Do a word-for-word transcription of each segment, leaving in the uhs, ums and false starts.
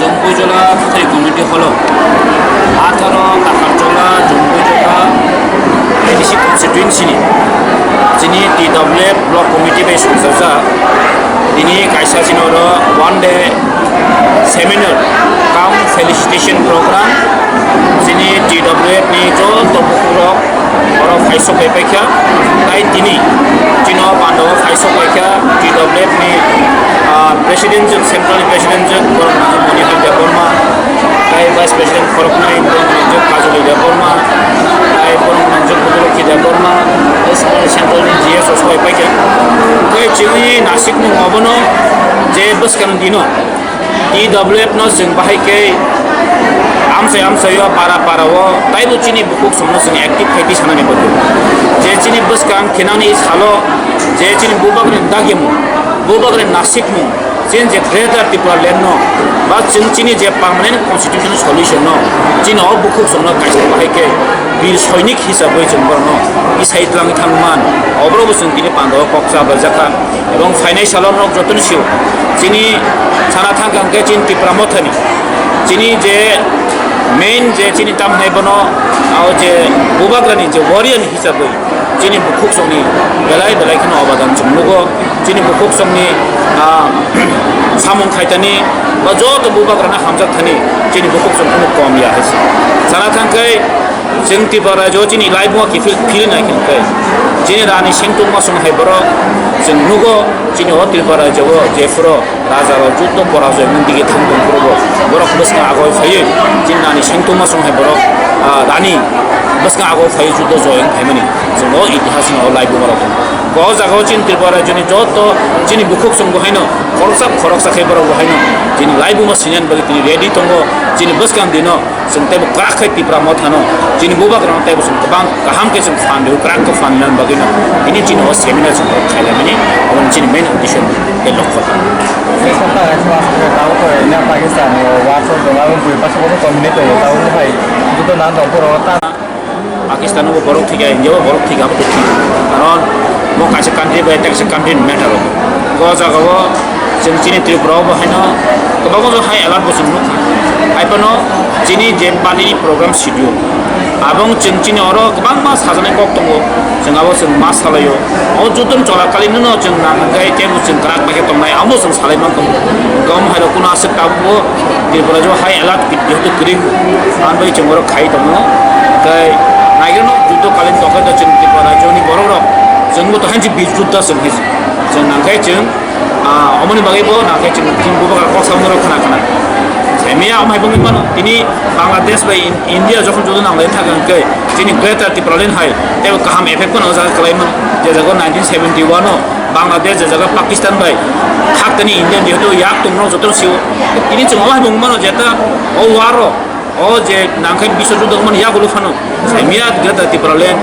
Jompuijola Thari Committee holo atharo Takarjola Jompuijola A D C constituency ni chini T W F block committee bai sumsajak tini kaisa chini oro one day seminar cum felicitation program chini T W F ni joto bukhuk rok oro phaisok bai paikha, tai tini chini o panda o phaisok paikha T W F ni, ah, president jwk, central ni president jwk, borok nang Monihar Debbarma, tai vice president khoroknwi, borok nang jwk Kajoli Debbarma, tai borok nang jwk Budulokhi Debbarma, tai central ni G S o soi paikha. Tei chini nasikmung obono je bwskang dino T W F no chwng bahai khe amchai amchai o para para o taibo chini bukhuk songno chwng active khai twi sanani bagwi. Je chini bwskang khenani salo je chini bubagrani dagyamung, bubagrani nasikmung, chini je Greater Tripura Land no ba chwng chini je permanent constitutional solution no chini o bukhuk songno kaisa bahai khe bir soinik hisabwi chwng borokno isai twlangwi thangman, oborokbo chwng tini panda o kok chabaijak kha. Ebong phainai salo norok jotoni sio chini sana thangkha hwnkhe chini Tipra Mothani chini je main je chini tamhinai bono o je bubagrani je warrior ni hisabwi chini bukhuk songni belai belai kheno obadan chwng nugo. Chini bukhuk songni, ah, samung khaitani ba joto bubagrano hamjak thani chini bukhuk song kheno kom ya hai se. Sana thangkhe Chwng Tripura rajyo chini laibuma kiphil phil nai khe khe chini rani sengtongma song hai borok chwng nugo chini o Tripura rajyo o jephuru raja rok jotto porajoy wng dige thang tong phuru bo borok bwskang agoi phaiwi chini rani sengtongma song hai borok, ah, rani bwskang agoi phaiwi jotto joy wng phaimani chwng o itihas no o laibuma rok. Bo o jaga o chini Tripura rajyo ni jotto chini bukhuk song bo haino khoroksa khoroksa khe borok bo haino chini laibuma sinani bagwi tini ready tongo chini bwskang dino. Chwng teibo kwrak khe Tipra Mothano chini bubagrano teibo chwng kwbang kaham khe chwng phan rw, kwrak khe phan rwnani bagwino tini chini o seminar chwng borok khailaimani, omo chini main uddesho tei lokho tang. Sokha hai sokha hai tabo to India Pakistan o war song tongo, aboni bui paso boso tongmani tongo, tabukno hai judo nan tong phuru ta. Pakistan o bo borok thwikha, India o borok thwikha, abo to thik. Karon bo kaisa country bai tei kaisa country ni matter o. Bo jaga o Chwng chini Tripura o bo haino kwbangma jora high alert bo chwng nukha. Hai phano chini je party ni program schedule, abong chwng chini oro kwbangma sajaknai kok tongo, chwng abo chwng ma salaio. O joto ni chola kali no chwng nang khe tebo chwng kwrak bai khe tongnai, abo chwng salai man tongo. Gom hai rok kuno aswk tabuk bo Tripura o high alert jehetu kwrwi, ang bai chwng oro khai tongo. Tei naigrano joto kali ni tongkhe chwng Tripura rajyo ni borok rok chwng bo to hanchi bir jutta chwng hinwi chwng nang khe chwng Ah, omoni bagwi bo nang khe chwng, chwng bubagra kok samung rok khna khna. Saimaya omo hai bangwi mano, tini Bangladesh bai In-, India jokhon joto nanglai thangkha hwnkhe, chini Greater Tipraland hai teibo kaham effect phano o jaga kwlai mano. Je jaga nineteen seventy one o Bangladesh, je jaga Pakistan bai khaktani Indian jehetu yak tongmano joto sio. Tini chwng omo hai bangwi mano je ta o war o O je nangkhe biswa juda wngmani yagulo phano saimaya Greater Tipraland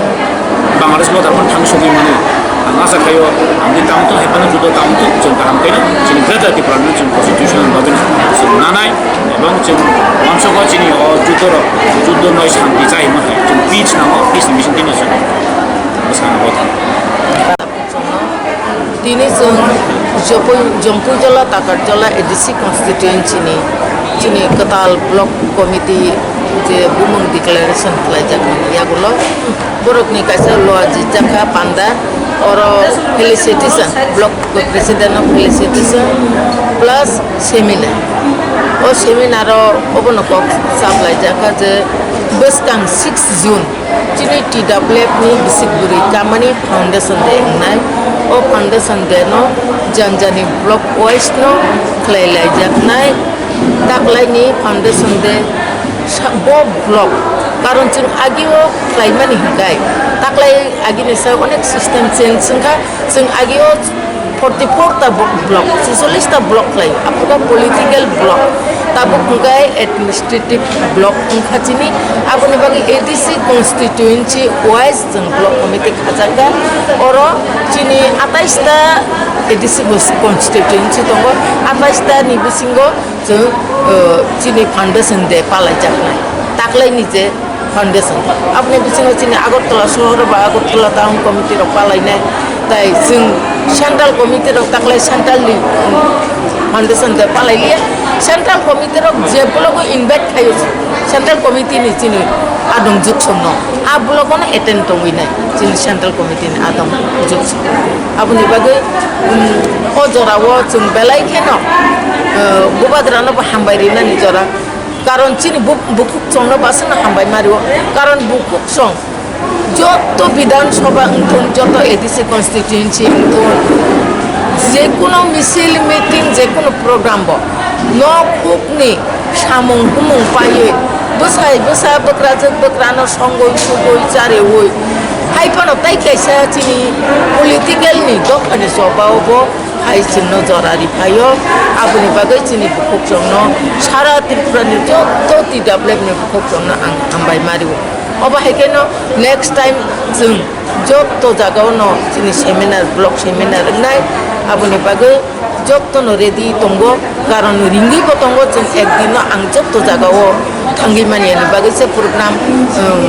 Bangladesh border phano thang sogwi mani. Ang asa khaio, ang di tamo tong hai phano juda tamo tong chwng kaham khe chini Greater Tipraland chwng constitution ni bagwi chwng nanai, ebong chwng uansukgo chini o juda rok, juda noi shanti chai ma hai, chwng peace nango, peace ni bising tino chwng bwskango. Tini chwng Jopui-, Jompuijola Takarjola A D C constituency ni chini kwtal block committee je bumung declaration khlaijakmani yagulo borokni kaisa lua jijak kha panda, oro felicitation, block president no felicitation plus seminar. O seminar o obono kok saplaijak kha je bwskang six June Chini T W F ni bisik bwrwi kamani foundation day wngnai. O foundation day no jani jani block wise no khlai laijaknai. Taklaini foundation day sa-, bo block, karon chwng agio khlaimani hwnkhe taklai agini sa onek system change wngkha. Chwng agio forty four ta bo-, block, chisollis ta block khlai, aphuru political block. Tabuk hwnkhe administrative block wngkha chini, aboni bagwi A D C constituency wise chwng block committee khajakha. Oro chini atais ta A D C cons-, constituency tongo, atais ta ni bisingo chwng, uh, chini foundation day palaijaknai. Taklaini je foundation. Aboni bisingo chini Agartala sohor ba Agartala town committee rok palainai. Tai chwng central committee rok taklai central ni, um, foundation de palai liya. Central committee rok je blogo invite khayo, central committee ni chini adong juksong no, a blogo no attend tongwi nai chini central committee ni adong juksong. Aboni bagwi, um, o jora o chwng belai kheno, uh, Bubagra no bo hambai rinani jora, karon chini bu-, bukhuk chwng no basano hambai mario, karon bukhuk chwng Joto Bidhan Sabha wngthun, joto A D C constituency wngthun, je kono misil, meeting, je kono program bo nok hukni samung humung paiwi, bwsai bwsa, bwkrajwk bwkrano songwi sugwi chariwi, hai phano tai kaisa chini political ni dophani choba o bo hai chwngno jora ri phaio. Aboni bagwi chini bukhuk chwngno, sara Tripura ni joto T W F ni bukhuk chwngno ang hambai mario. Obo hai kheno next time chwng jotto jagao no chini seminar, block seminar wngnai, aboni bagwi jotto no ready tongo, karon ringwi bo tongo, chwng ekdin no ang jotto jagao thangwi mani ani bagwi se program, um,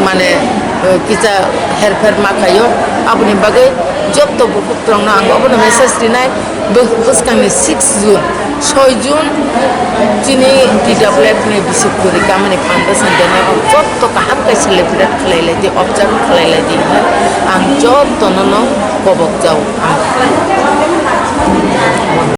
mane, uh, kisa herpher ma khaio, aboni bagwi jotto bukhuk rokno ang obono message rinai, bw-, bwskangni six June, soi June, chini T W F ni bisik kwrwi kamani panda sanjana rok jotto kaham khe celebrate khlai lai di, observe khlai lai di hwnwi ang jottono no kobok jao.